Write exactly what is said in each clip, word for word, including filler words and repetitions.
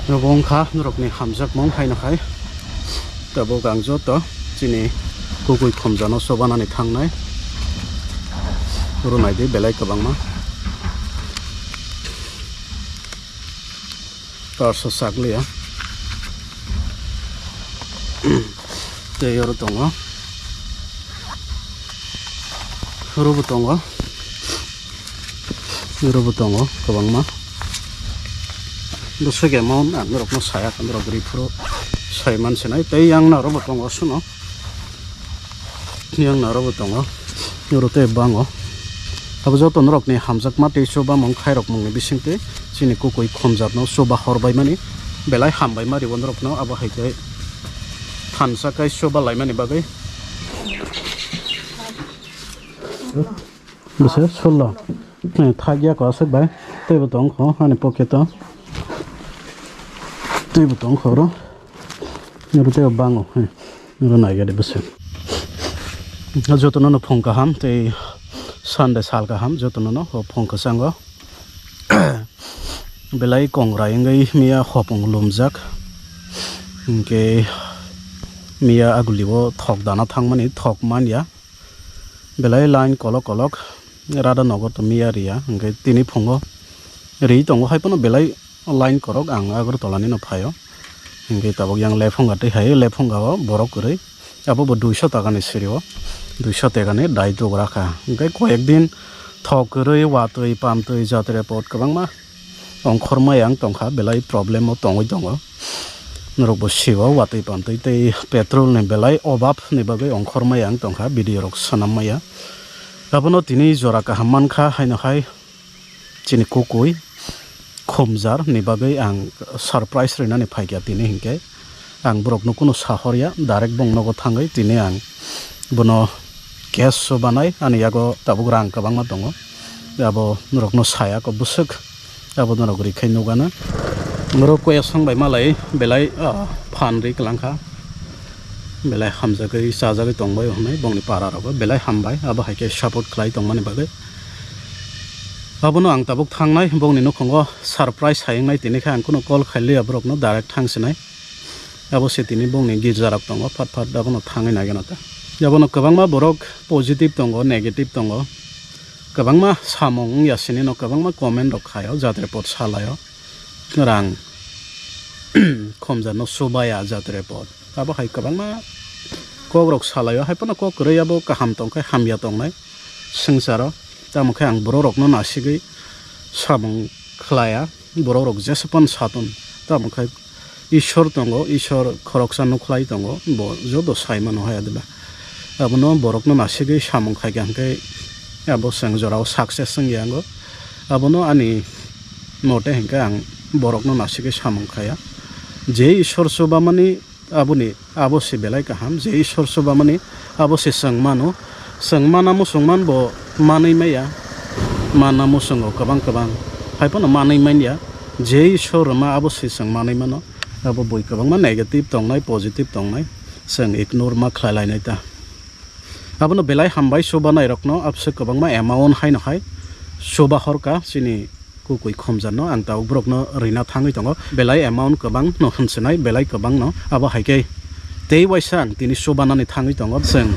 Obo wngkha norokni hamjakmung haino hai. Tabuk ang joto chini kukui khumjano chobanani thangnai. Oro naidi belai kwbangma. Torso sakliya. Tei oro tongo. Oro bo tongo. Oro bo tongo kwbangma. Bwswk emon ang norokno saya, norok ri phuru sai man sinai. Tei yang naro bo tongo suno. Yang naro bo tongo. Oro tei bango. Abo joto norokni hamjakma tei chubamung khairokmungni bisingtwi chini kukui khumjarno chuba horbaimani belai hambaima ribo norokno, abo hai khe thansa kai chuba laimani bagwi. Bwswk sullo. Eh, thakya ko aswk bai. Teibo tong kho ani pocket o. Teibo tong kho oro. Oro teibo bango. Eh, oro naiga de bwswk. Jotono no phung kaham tei Sunday sal kaham jotono no o phung kwchango. Belai kongrai wngwi miya hopung lumjak. Hinkhe miya agulibo thok dana thangmani thok manya. Belai line kolok kolok rada nogo to miya riya, hinkhe tini phungo ri tongo, hai phano belai line korok ang Agartala nino phaio, hinkhe tabuk yang lephunga twi hai lephunga o borok kwrwi, abo bo duiso taka ni siri o, duiso taka ni dai duk rakha, hinkhe koyek din thok kwrwi watwi pamtwi jatre pot kwbangma. Ongkhormai ang tongkha, belai problem o tongwi tongo. Norokbo sio watwi pamtwi tei petrol ni belai obab ni bagwi ongkhormai ang tongkha, video rok swnam maya. Abono tini jora kaham mankha, haino hai chini kukui khumjar ni bagwi ang surprise rinani phaikha tini hinkhe. Ang borokno kunu sahorya, direct bong nogo thangwi tini ang bono cash o banai, ani yago tabuk rang kwbangma tongo, abo norokno saya kok bwswk, abo norok rikhai nukgana. Norok koi aswk bai malai belai, ah, phan ri kwlangkha, belai hamjagwi chajagwi tongbai hwnwi bongni para rogo belai hambai, abo hai khe support khlai tongmani bagwi. Abono ang tabuk thangnai bongni nukhungo surprise hai wngnai, tini khe ang kunu call khailiya borokno, direct thang sinai. Abo se tini bongni girja rok tongo, phat phat abono thangwi nai gana ta. Abono kwbangma borok positive tongo, negative tongo, kwbangma samung wngya sini no kwbangma comment rok khaio, jatre pot salaio, rang khomjarno chubaya jatre pot. Abo hai kwbangma kok rok salaio, hai phano kok kwrwi abo kaham tongkhe hamya tongnai swngcharo. Tamo khe ang borok rokno nasigwi samung khlaya. Borok rok jesa phano satung, tamo khe Ishwar tongo, Ishwar khoroksa nukhlai tongo, bo joto sai mano hai adila. Abono borokno nasigwi samung khaikha hwnkhe abo chwng jorao success wngya wngo. Abono ani mote hwnkhe ang borokno nasigwi samung khaya. Je Ishwar chubamani aboni, abo se belai kaham, je Ishwar chubamani abo se chwng mano, chwng mana muchung man bo manwi maya, mana muchungo kwbang kwbang, hai phano manwi manya, je Ishwar rwma abo se chwng manwi mano, abo bui kwbangma negative tongnai, positive tongnai, chwng ignore ma khlai lainai ta. Abono belai hambai chubanai rokno abse kwbangma amount haino hai chuba horka chini kukui khomjarno ang tabuk borokno rina thangwi tongo, belai amount kwbang no hwnsinai, belai kwbang no. Abo hai khe tei waisa ang tini chubanani thangwi tongo. Chwng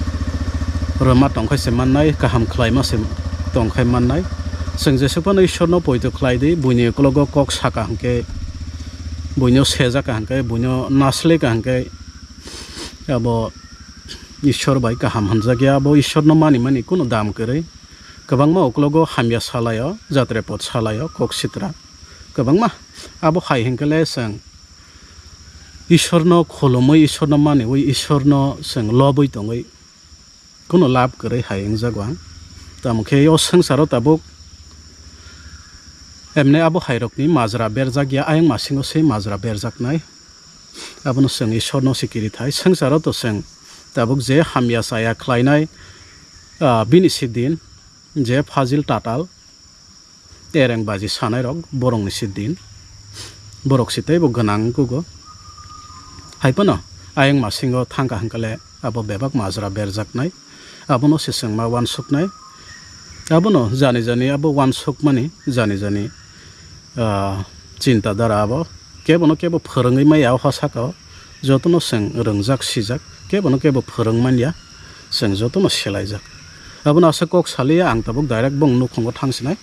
rwma tongkhai se mannai, kaham khlaima se tongkhai mannai. Chwng jesuk phano Ishwarno poito khlai di, buini uklogo kok saka hwnkhe, buino sejaka hwnkhe, buino nasleka hwnkhe, abo Ishwar bai kaham hwnjakya, abo Ishwarno mani mani kunu dam kwrwi. Kwbangma uklogo hamya salaio, jatre pot salaio, kok sitra kwbangma. Abo hai hwnkhe le chwng Ishwarno khulumwi, Ishwarno maniwi, Ishwarno chwng lobwi tongwi kunu lab kwrwi hai wngjago ang. Tamo khe o swngcharo tabuk emne abo hai rokni majra berjak ya, ayang masingo se majra berjaknai. Abono chwng Ishwarno sikiri thai. Swngcharo to chwng tabuk je hamya chaya khlainai, ah, bini sidin, je fajil tatal, ereng baji sanai rok, borokni sidin. Borok si teibo gwnang kugo. Hai phano ayang masingo thangka hwnkhe le abo bebak majra berjaknai. Abono se chwngma uansuknai. Abono jani jani abo uansukmani, jani jani, ah, chinta dara abo kebono kebo phwrwngwi maya o ha saka o, jotono chwng rwngjak sijak, kebono kebo phwrwng manya, chwng jotono selaijak. Abono aswk kok saliya ang tabuk direct bong nukhugo thang sinai.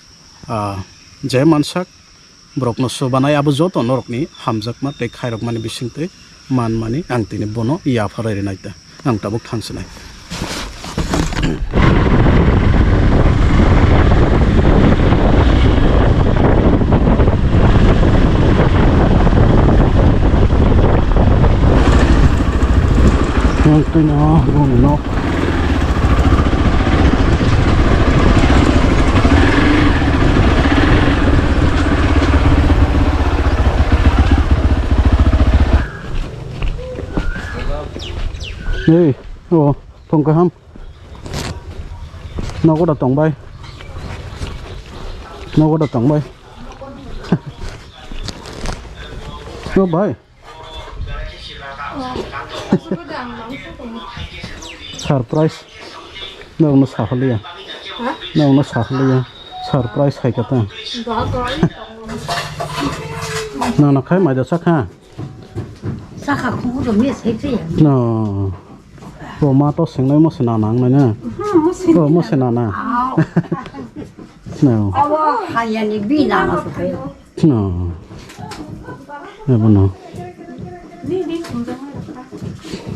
Ah, je mansak borokno chubanai abo joto norokni hamjakma tei khairokmani bisingtwi manmani ang tini bono yapharwi rwnai ta. Ang tabuk thang sinai. Ang twi no boni nok. Ei, o, tong kaham. Nogo da tong bai. Nogo da tong bai. O bai. Surprise. Nokno sahaliya. Nokno sahaliya. Surprise hai kata. Nana khai maida sakha. Saka khungu do mes hek se ya. No. Bo ma to sengnai mo sena nang nai na. Hmm, mo sena. Oh, mo sena na. Aw. No. Awo hayani bi na ma se. No. Ebo no.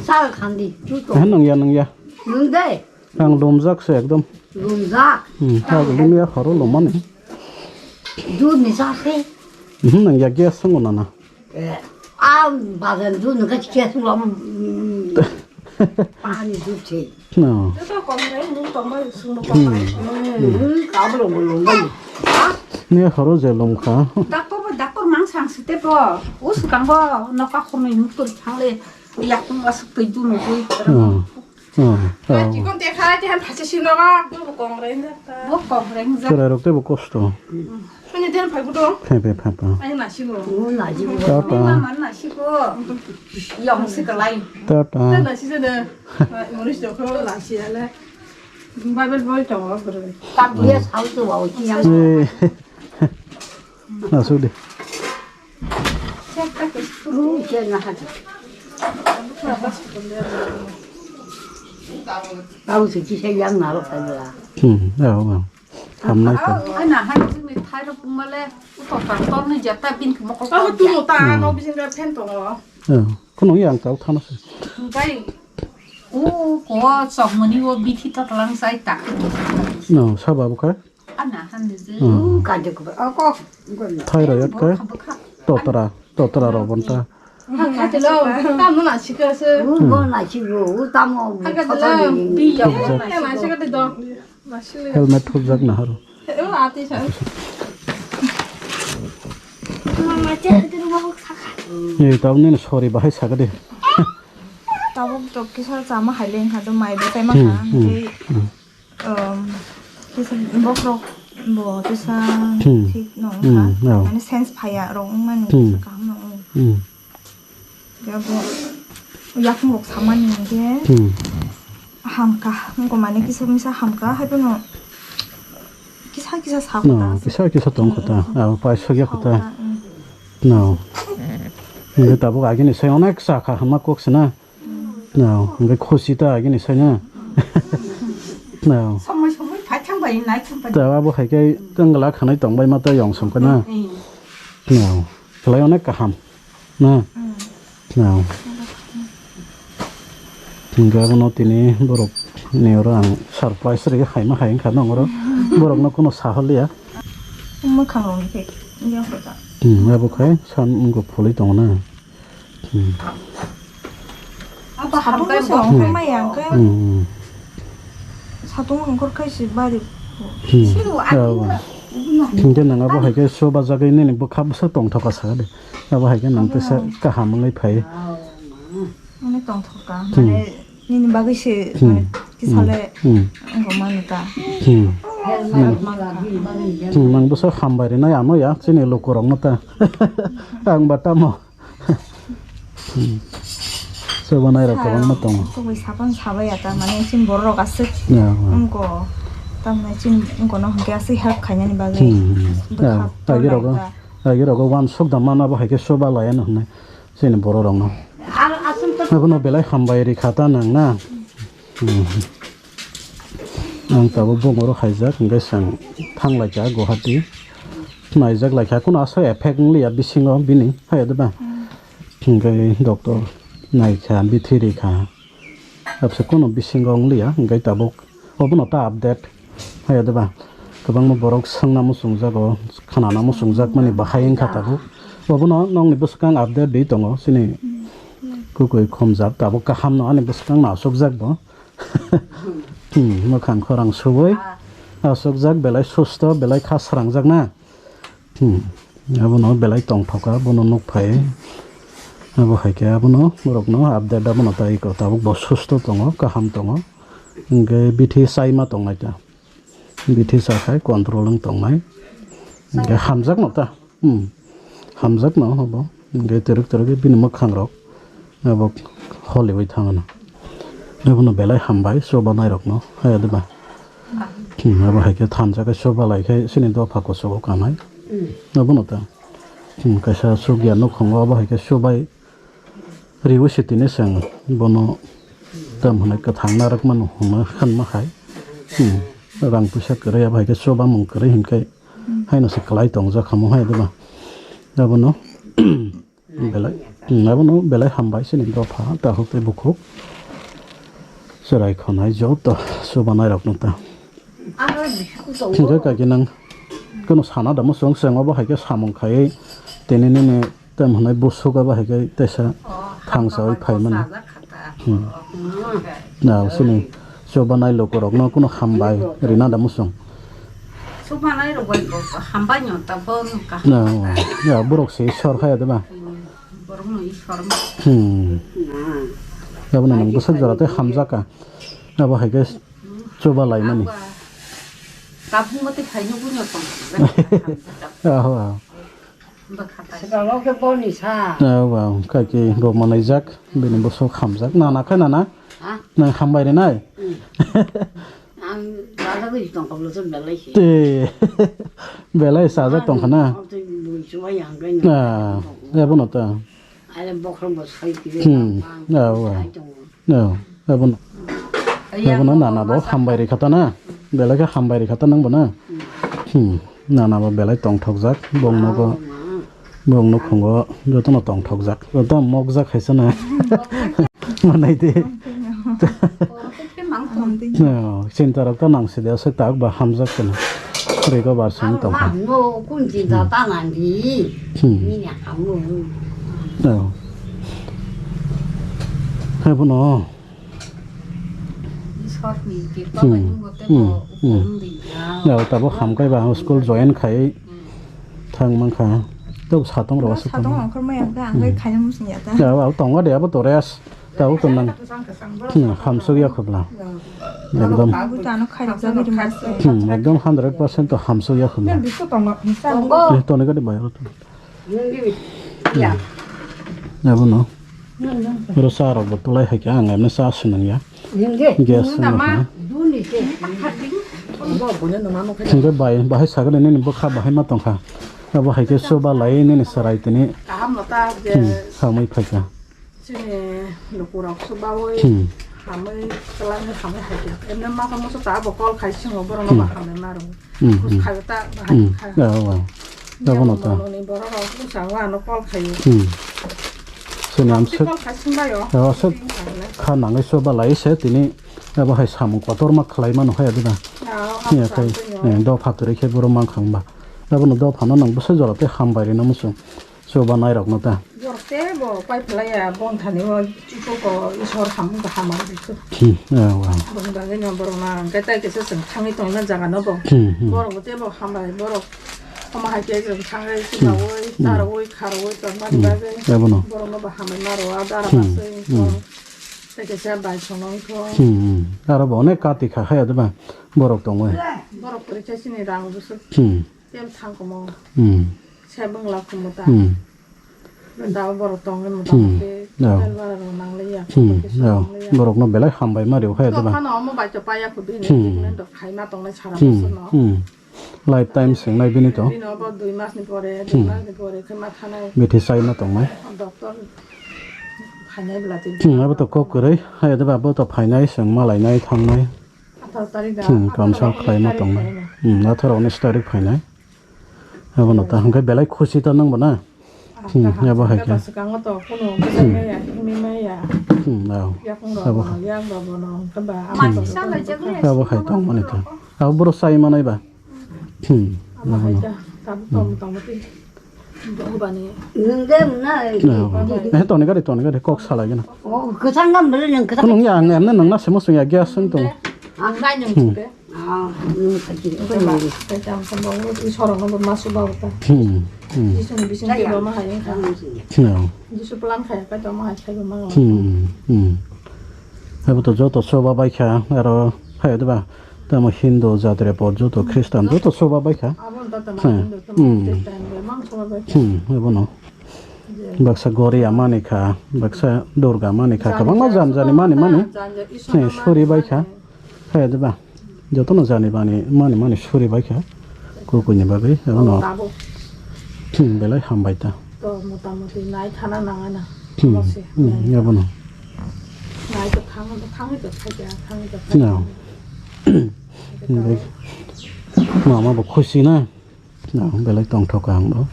Saka khandi, tu to. Eh, nang ya, nang ya. Nung dai. Ang lumjak se ekdom. Lumjak. Hmm, ha lumya horo lumani. Dud ni sa se. Hmm, nang ya gas songo nana. Eh, a bazar dud ni ka gas songo. Pani dud se. No. Joto kom rai, nung tong bai, sung bo kom bai. Hmm, ka bo lom lom bai. Ni horo je lom kha. Doctor bo, doctor mang sang site bo. Us kang bo, noka khomoi mutur thang le. Yak tung asuk tei dud ni dud. Hmm. Oh, oh. Chikon te kha, te han phacha sino ga, bo kong reng jak ta. Bo kong reng jak. Chwrai rok tei bo kosto. Ani den phai gudo. Phai, phai, phai, phai. Ani nasi go. Ani nasi go. Ta, ta. Ani mama nasi go. Yong si kalai. Ta, ta. Ta nasi jene. Moris jokho nasi ale. Bible boi tongo guru. Tam dia sau tu wau ki yang. Eh. Asuk de. Ru che na ha. Tau se ki se yang na ro ka ya. Hmm, ya, ya. Hamnai ta. Ai na ha ni thai ro pung male u to ta ton ni jata bin ki mokol. Tau tu mo ta no bisin ka phen to. Ya, kono yang kau thana se. Bai. U ko sok mani o bithi ta lang sai ta. No, sa babu ka. Ana han de je. Hmm. U ka de ko. O ko. Thyroid khe totra, totra rok bonta. Hakatilo, tamo na sikase. U bo na sigo, u tamo. Hakatilo, bi. Tamo na sikate do. Helmet thupjak na haro. O ati sa. Mama che, ati mo saka. Ni tamo ni sorry bahai sakade. Tabuk to kisa chama hai leng kha do mai bo tai ma kha. Hmm, hmm, hmm. Um, kisa bokrok bo kisa Hmm. thik no Hmm, wngkha. No. Mane sense phaiya rok wngmani Hmm. kisa kaham no wng. Hmm. Khe bo yakung rok samani hwnkhe Hmm. hamkha, wngkha mane kisa misa hamkha, haiphano kisa kisa sakha No, ta. Kisa kisa tong kha ta. Hmm. Abo paisok ya kha ta. Sakha, hmm. No. Hwnkhe tabuk agini sai onek sakha hwnma kok se na. No, hwnkhe khusi ta agini sai na. No. Somoi somoi phai thang bai nai thang bai. Ta abo hai khe tengla khanai tong bai ma ta yong song khe na. Hmm. No. Khlai onek kaham. Na? Hmm. No. Hwnkhe abono tini borok ni oro ang surprise rwgwi hai ma hai wngkha nang oro. Borokno kuno saholiya. Mwkhang rok ni khe, ya kho ta. Hmm, abo khai san wngkha phulwi tongo na. Hmm. Abo satung hamkai se bo. Ongkhor maya hwnkhe. Hmm. Satung ongkhor khai se bari. Hmm. Siru abo. Hwnkhe nang abo hai khe soba jagwi nini bwkha bwsa tongthoka sa de. Abo hai khe nang tesa kaham wngwi phai. Mane tongthoka. Hmm. Mane nini bagwi se Hmm. mane kisale Hmm. wngkha manu ta. Hmm. Hmm, nang bwsa hambai rwnai ano ya chini lukurokno ta. Ang ba tamo. Hmm. Sobanai rok kwbangma tongo. Kubui sapan sabai ya ta mane chini borok aswk Ya, ya. wngkha. Tamni chini wngkha no hwnkhe aswk help khainani bagwi. Hmm, hmm. Bwkha Ya, tagi rok torlai ta. Dagi rogo uansuk da mana bo hai khe chuba laiya no hwnwi chini borok rokno. Abono belai hambai rikha ta nang na. Hmm. Ang tabuk bongoro haijak, hwnkhe chwng thanglaikha Guwahati. Naijak laikha, kuno aswk effect wngliya bisingo bini, hai de ba? Hwnkhe doctor naikha, bithi rikha. Abse kuno bisingo wngliya, hwnkhe tabuk obono ta update, hai de ba? Kwbangma borok swngna muchungjago, khnana muchungjakmani bahai wngkha tabuk. Obono nokni bwskang update di tongo, chini kwkwi khomjak, tabuk kahamno ani bwskangno asukjak bo. Hmm, mwkhang khorang subui asukjak, belai susto, belai kha srangjak na. Hmm, abono belai tongthoka, bono nuk phai. Abo hai khe abono borokno update abono tai ko tabuk bo susto tongo, kaham tongo. Hwnkhe bithi chaima tongnai ta. Bithi cha khai control wng tongnai. Hwnkhe hamjakno ta. Hmm. Hamjakno abo. Hwnkhe twrwk twrwk bini mwkhang rok abo holiwi thangano. Abono belai hambai chubanai rokno, hai de ba? Hmm, abo hai khe thansa khe chuba lai khe chini dopha kuchugo kanai. Abono ta. Hmm, kaisa chukya nukhungo abo hai khe chubai riwi se tini chwng bono tam hwnwi kwthang narwkmano hwnwi hwnma hai. Hmm, rang puisa kwrwi abo hai khe chubamung kwrwi hinkhe haino se kwlai tongjak khamu hai de ba? Abono belai, hmm, abono belai hambai chini dopha takhuk tei bukhuk chwrai khonai joto chubanai rokno ta. Hwnkhe kaki nang kunu sana da muchung chwng obo hai khe samung khaiwi tini nini tem hwnwi busuk obo hai khe teisa thangsawi phaimani. Hmm. Na, chini chubanai lukurokno kunu hambai rina da muchung. Chubanai rok bai bo hambai no ta bo nukha. Na, ya, borok se sor khaya de ba? Hmm, borok no isor ma. Hmm. Abono nang bwswk jora tei hamjak ka. Abo hai khe chuba laimani. Tabuk mate khaino buino tong. Aho, aho. Bwkha tai. Swkang khe boni sa. Aho, aho. Kaki bo manaijak, bini bwswk hamjak. Nana khe nana? Ha? Nang hambai rinai? Hmm. Ang rajagwi tong koblo chwng belai se. Te. Belai sajak tong khana? Ang tei bui chubai ang khe. Ah, ebono ta. Ale bokhorok bo sai twi. Hmm. Ang Ah, wa. Sai tongo. No, abono. Abono nana bo hambai rikha ta na. Belai khe hambai rikha ta nang bo na. Hmm, nana bo belai tongthokjak. Bongno bo, bongno khungo jotono tongthokjak. Joto mokjak hai se na. Manai de. No, chinta rok ta nang si de se tak ba hamjak kena. Rego bar sing tongkha. No, kun chinta ta nang di. Hmm. Ni ya kamu. No. Hai bono. Ishorni kripa Hmm. bai nungbo tebo Hmm. Hmm. Ya, tabo hamkai ba school join khai Hmm. thang mankha. Tebo satong rok Satong asuk. Ongkhor maya ang kha, ang Hmm. khai musung ya ta. Ya, abo tongo de, abo to rest. Tabo to nang. Hmm, hamsuk ya khobla. Ya. Ekdom. Abo to ano khai rok jagwi rwma se. Hmm, ekdom hundred percent to hamsuk ya khobla. Bisu tongo, nisa. Eh, toni gadi bayar to. Abono. Oro cha rok bo tulai hai khe ang emne cha swnang ya. Gas swnang ya. Hingke bai, bahai sagale nini bwkha bahai ma tongkha. Abo hai khe chuba lai nini chwrai tini. Hmm, hamwi phaikha. Chini lukurok chubawi Hmm. hamwi kwlangwi hamwi hai khe. Emne masa musa ta abo kol khai singo borok no Hmm. ba hamwi maro. Hmm, Bus hmm. khai ta bahai Hmm. khai. Ya, wa. Ya, bono ta. Bono ni borok rok bwsa wa no kol khai. Hmm. Sini am Bus se kol khai sing bayo. Ya, se Sing khai le. kha nangai chuba lai se tini abo hai samung kotor ma khlai mano hai adina. Ya, Ya, khai. Amsa twi no. Eh, dopha kwrwi khe borok mang khang ba. Abono dopha no nang bwsa jora tei hambai rina muchung. Chuba nai rok no ta. Borok tebo pai phlaiya, bongthani o chukuk o Ishwar samung kaham ang rikhu. Hmm, ya, wa. Boni bagwi no borok no ang khe tai kisa chwng thangwi tongna jaga no bo. Hmm, hmm. Borok bo tebo hambai, borok omo hai khe chwng thangwi Hmm, chubawi, hmm. Charwi, kharwi tongmani Hmm, bagwi. Ya, bono. Borok no bo hambai maro, a dara Hmm, baswi hmm. Borok tai kisa bai sono wngkho. Hmm, hmm. Aro bo onek kati kha khaya de ba? Borok tongwi. Borok kwrwi khe chini rang bwswk Hmm. Tem thang komo. Hmm. Se bwngla komo ta. Hmm. Da borok tong hwn Hmm. motamoti Ya. Hotel bara rok nangliya. Hmm. Hotel Ya. nangliya. Borok no belai hambai ma rw hai Tok diba. Phano omo bai to paya ko bini Hmm. treatment rok khaima tongnai sara Hmm. bosor no. Hmm. Lifetime swngnai bini to. Bini obo dui masni pore, dui Hmm. masni pore khe ma thanai. Bithi sai ma tongnai. Doctor phainai bwla twi. Hmm, abo to kok kwrwi. Hai de ba, abo to phainai, chwng ma lainai, thangnai. Atharo tarik da, Hmm, atharo klamsa tarik khlai ma phainai. Tongnai. Hmm, atharo unis tarik phainai. Abo no ta hwnkhe belai khusi ta nang bo na? Hmm, abo hai khe. Swkango to kuno bwsai maya, himwi maya. Hmm, ao. Yakung rok Abo. Bono, yak rok bono, hwnkhe ba, Hmm. Abo hai tong mani ta. Abo boro sai manai ba? Hmm, Abo abo hai no. Ta, tabuk tong, tong, twi. Bwbani. Nwng de wngna, eh, Ao. Eh, toni gari, toni gari, kok salai gana. Oh, kwchang gam bwle nwng kwchang. Kunung ya, ang emne nwng na simo sung ya, gas sung tong. Ang nai nwng Hmm. chukde. Ah, nwng khachi. Tei ba, tei tang sambo, i sorong no ma suba uta. Hmm, hmm. Jisung bising Jaya. Tebo ma hai wngkha. Nwng si. Ao. Jisu plan khai, kai to ma hai khai bo ma. Hmm, hmm. Abo to joto soba bai kha, aro hai de ba. Tamo Hindu jatre por joto Christian joto soba bai kha. Abo da tamo Hmm. Hindu, tamo Hmm. Christian, mang soba bai kha. Hmm, abo no. Baksa Goria mani kha, baksa Durga mani kha, kwbangma jan jani mani mani. Suri bai kha. Hai de ba. Jotono jani bani mani mani suri bai kha. Kukuini bagwi, abono. Hmm, belai hambai ta. To motamoti nai thana nangana. Hmm, abono. Nai to thang, thangwi to thai kha, thangwi to thai kha. Mama bo khusi na. Belai tongthok ang bo.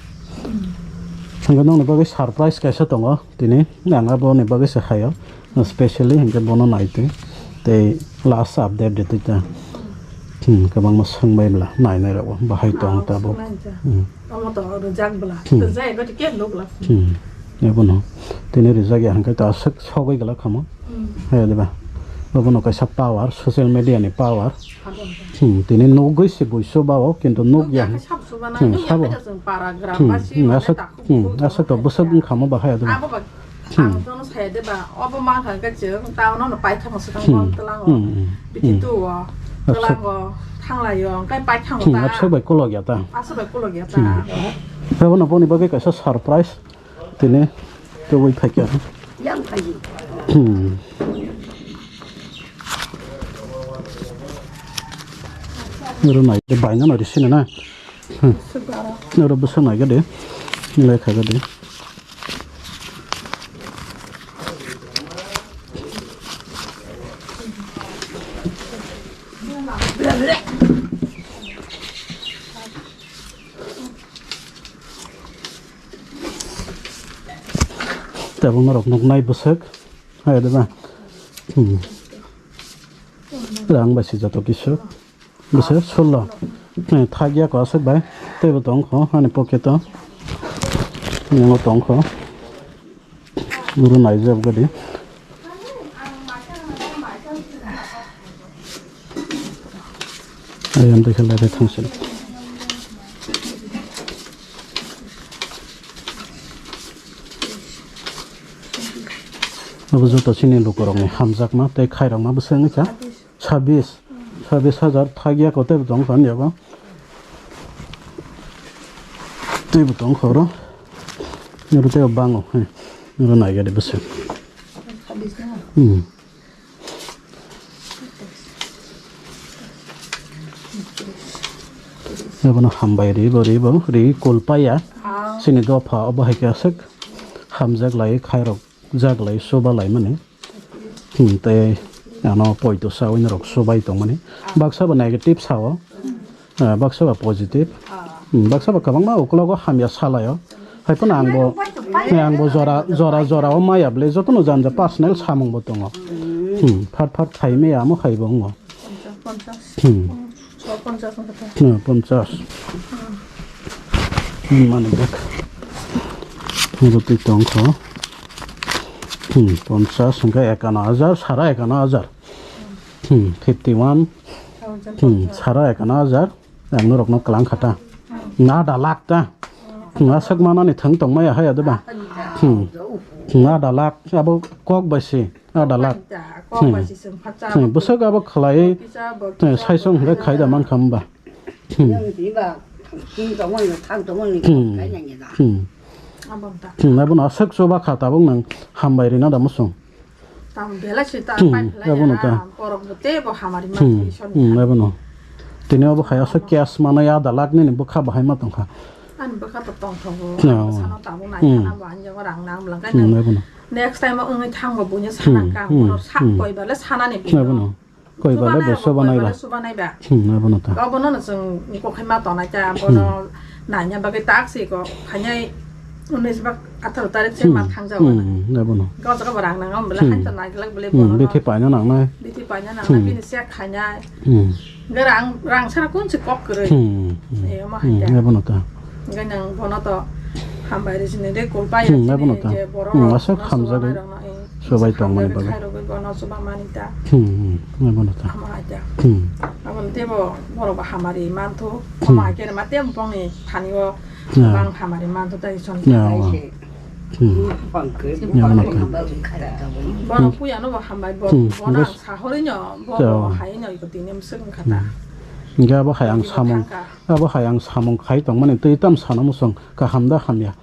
Hwnkhe nokni bagwi surprise kaisa tongo tini, ang aboni bagwi se haio, specially hwnkhe bono naitwi tei last update ritwi ta. Hmm, kwbangma swngbai bwla nainai rokbo bahai tong tabuk. Hmm. Omo to rwjak bwla. Hmm. Rwjak ego to khe nuk la. Hmm. Ebono tini rijak ya hwnkhe to aswk sogwi glak kha mo. Hmm. Hai diba? Obono kaisa power, social media ni power. Hmm, tini nugwi se buisu bao, kintu nuk ya. Hmm, sabo. Hmm, hmm, aswk, hmm, aswk to bwswk wngkha mo bahai diba? Hmm. Ang jono saya diba? Obo mangkha khe chwng town no paithak swkang Hmm. Bom tlango. Hmm, hmm. Bithi Hmm. Tuo, Aswk. Tlango, thanglaio, hwnkhe paithango Hmm, ta. Aswk bai kolok ya ta. Aswk bai kolok ya ta. Hmm. Obono boni bagwi kaisa surprise. Tini tubui phaikha. Yang phaidi. Hmm. Oro nai de baina no risina na. Hmm. Oro bwsa nai gade. Nilai kha gade. Tabuk norok nuknai bwswk, hai de ba? Hmm. Rang bai se joto kisu. Bwswk sullo. Eh, thagya ko aswk bai. Teibo tongkho ani pocket o. Nungo tongkho. Uru naijak gadi. Ayam dekhe lai thangsin. Abo joto chini lukurokni hamjakma tei khairokma bwswk wngkha sabis, sabis hajar thagya kotor tong kha yago. Teibo tong kha oro. Oro teibo bango, he. Oro naigadi bwswk. Hmm. Abono hambai ribo, ribo, ri kulpaya. Chini dopha obo hai khe aswk hamjak lai, khairok jak lai, chuba lai mani. Hmm, tei ano poito sawi norok chubai tongmani. Baksa bo negative sao, ah, baksa bo positive. Hmm, baksa bo kwbangma uklogo hamya salaio. Hai phano ang bo, ang bo jora, jora, jora o maya bwle jotono janja personal samung bo tongo. Hmm, phat phat khai maya amo hai bo wngo. Hmm. Hmm, ponchas. Hmm, mani bak. Abo twi tong kho. Hmm, ponchas hwnkhe ekano hajar, sara ekano hajar. Hmm, fifty one. Hmm, sara ekano hajar. Ang norokno kwlang kha ta. Ada lakh ta. Hmm, aswk manani thwng tongmaya hai ado ba. Hmm. Hmm, ada lakh abo kok bai se ada lakh. Hmm. Hmm, bwswk abo khlai, hmm, saisong hwnkhe khaida mankha hwnba. Hmm. Hmm. Hmm, abono aswk chuba kha tabuk nang hambai rina da musung. Tamo belai se ta Hmm, pai phlai abono ya, ta. Borok bo tei bo hamari ma Hmm, twi soni. Hmm, abono. Tini obo hai aswk cash manwi ada lakh nini bwkha bahai ma tongkha. Ani bwkha to tongthogo. No. Bwsano tabuk nai Hmm. khana bo ani jago rang nang bwlangkha Hmm, nang. Naibono. Next time o wngwi thangbo buino Hmm, sana ka hmm, bono sak hmm. Koi bale sanani Naibono. Koi bale bo soba naiba. Soba naiba. Hmm, naibono ta. Obono no chwng kokhaima tonai ta bono Hmm. Naina bagwi tak si ko khainai unis bak atharo tarik se Hmm, ma thangjago hmm, na. Hmm, naibono. Gojak bo rang nang bele Hmm. Hai to naiglak bele Hmm, bono. Bithi paina nangnai. Bithi paina nangnai Hmm. Bini sek khainai. Hmm. Ga rang, rang sara kun se kok kwrwi. Hmm, hmm. Eh, omo Hmm, hai ta. Naibono ta. Ga nang bono to hambai ri sini de kul pai Hmm, sini naibono ta. Je borok Hmm, rok aswk bono hamjagwi. Soba nai rok no, eh, Sobai tong mani bagwi. Khairogwi bono soba mani ta. Hmm, hmm, naibono ta. Omo hai ta. Hmm. Aboni tebo borok bo hamari manthu. Hmm. Omo hai khe ma tebo bongni thani o Ya. Bang hamari manthu tai son Ya, khai wa. Se. Hmm. Bang khe Ya, bang wa. Khe. Bono Hmm. Puya no bo hambai bo, Hmm. Bono Bes- ang sahori no, bo, Ya, bo wa. Hai no iko tini mwswk wngkha ta. Hmm. Hingke abo hai ang Iko samung, thangka. Abo hai ang samung khai tongmani twi tam sana musung kaham da hamya.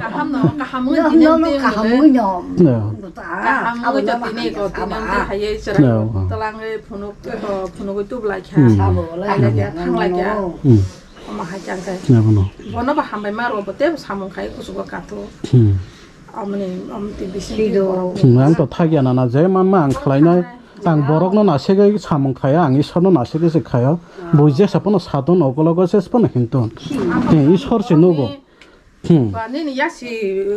Kaham no, kaham wngwi No, tini no, no, twi kaham wngwi wngwi no. Ya. Kaham wngwi to tini iko tini wngwi hai chwrai Ya, wa. Twlangwi phunuk, iko phunugwi tublai kha. Hmm. Sabo lai Hai lai ya, kha, thang lai no, kha. No. Hmm. Omo hai chang khe. Abono. Bono bo hambai ma rwo, bo tebo samung khai kuchugo katho. Hmm. Omoni, omoni bising Sido. Borok. Hmm, ang to thakya nana, je manma ang khlainai. Ang borokno nasegwi samung khaya, ang Isorno nasegwi se khaya. Bui jesa pono saton, okologo ses pono hinton. Hmm. He, Isor se nugo. Hmm. Ba nini yasi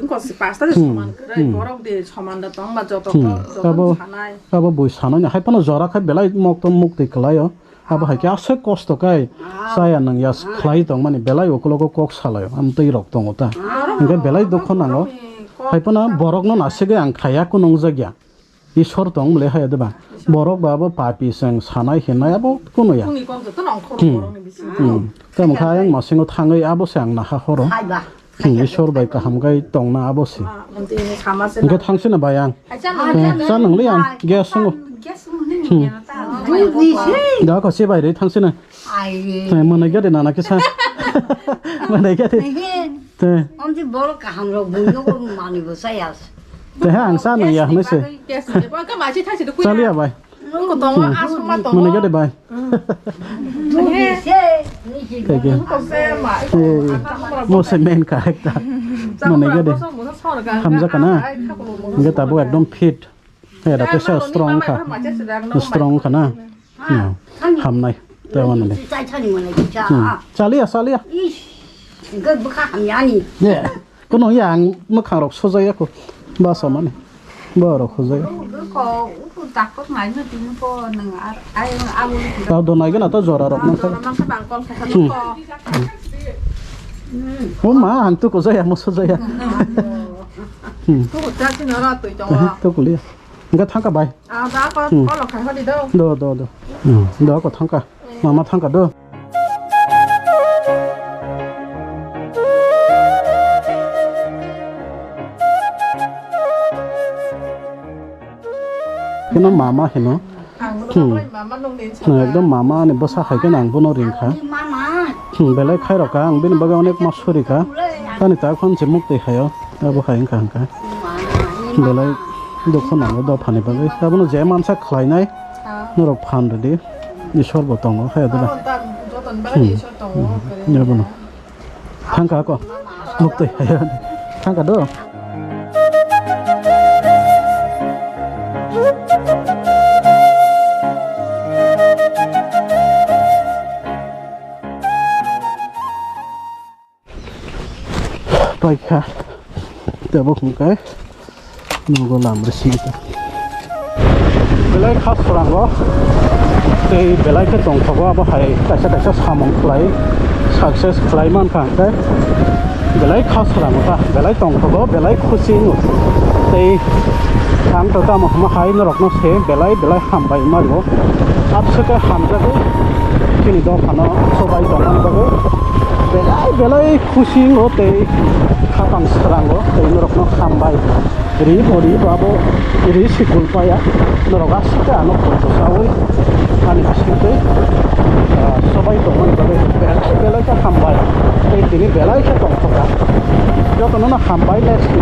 wngkha si pasta de Hmm. Soman kwrwi, Hmm. Borok de soman da tong ba joto Hmm. Joto Abo, sanai. Abo bui sanai, hai pono jora khai belai mokto mukti kwlaio. Abo hai khe aswk kosto kai chaya nang ya khlai tongmani belai ukologo kok salaio, amtwi rok tongo ta. Hingke belai dukho nango. Hai phano borokno nasigwi ang khaya kunung jakya. Isor tong bwle haya diba? Borok ba abo papi chwng sanai hinai abo kunuya. Hmm. Hmm. Tamo kha ayang masingo thangwi abo se ang naha horo. Hmm, Isor bai kaham kai tongna abo se. Hingke thangsina bai ang. Hmm, cha nangli ang. Gas sungo. Hmm. Da ko se bai re thangsina. Ai. Te mane gade nana kisa. Mane gade. Te. Te ha ang sa nang ya hne se. Chaliya bai. Mane gade bai. Thank you. Eh, mo se main character. Mane gade. Hamjak kana. Hingke tabuk ekdom fit. Eh, da tesa strong kha. Strong kha na. Hamnai. Te wana de. Chaliya, chaliya. Kono ya ang mwkhang rok sojaya ko. Basa mani. Borok hojai. Ko uku takut ngai no tini ko nang ar ai abo. Tao donai gana to jora rok nang kha. Jora nang kha bang kol kha ko. O ma ang tu ko jaya mo sojaya. Hmm. Tu ta si nara tu jong. Tu kuliya. Enggak thangka bai. Ah, da ko kol khai hodi do. Do do do. Hmm. Do ko thangka. Mama thangka do. Keno mama hino. Hmm. Ekdom mama ni bwsa hai khe ang bono ring kha. Hmm, belai khai rok kha, ang bini bagwi onek ma suri kha. Ani ta khon se muk twi hai o, abo hai wng kha hwn kha. Belai dukhu nango dophani bagwi. Abono je mansa khlainai, norok phan rwdi. Isor bo tongo, khe dula. Hmm. Abono. Thangka ko. Muk twi hai o. Thangka do. Paikha. Tabuk hwnkhe. Nogo lam rwsini ta. Belai kha swrango tei belai khe tongthogo, abo hai kaisa kaisa samung khlai success khlai mankha hwnkhe belai kha swrango ta, belai tongthogo, belai khusi wngo. Tei ang to tamo hwnma hai norokno se belai belai hambai mario. Abswkhe hamjagwi chini dophano sobai tongmani bagwi belai belai khusi wngo tei khapang swrango tei norokno hambai. Ri bo, ri bo abo ri sikul paya. Norok aswk khe ano khulchusaui ani bisingtwi, ah, sobai tongmani bagwi belai belai khe hambai. Tei tini belai khe tongthokha. Jotono no hambai, next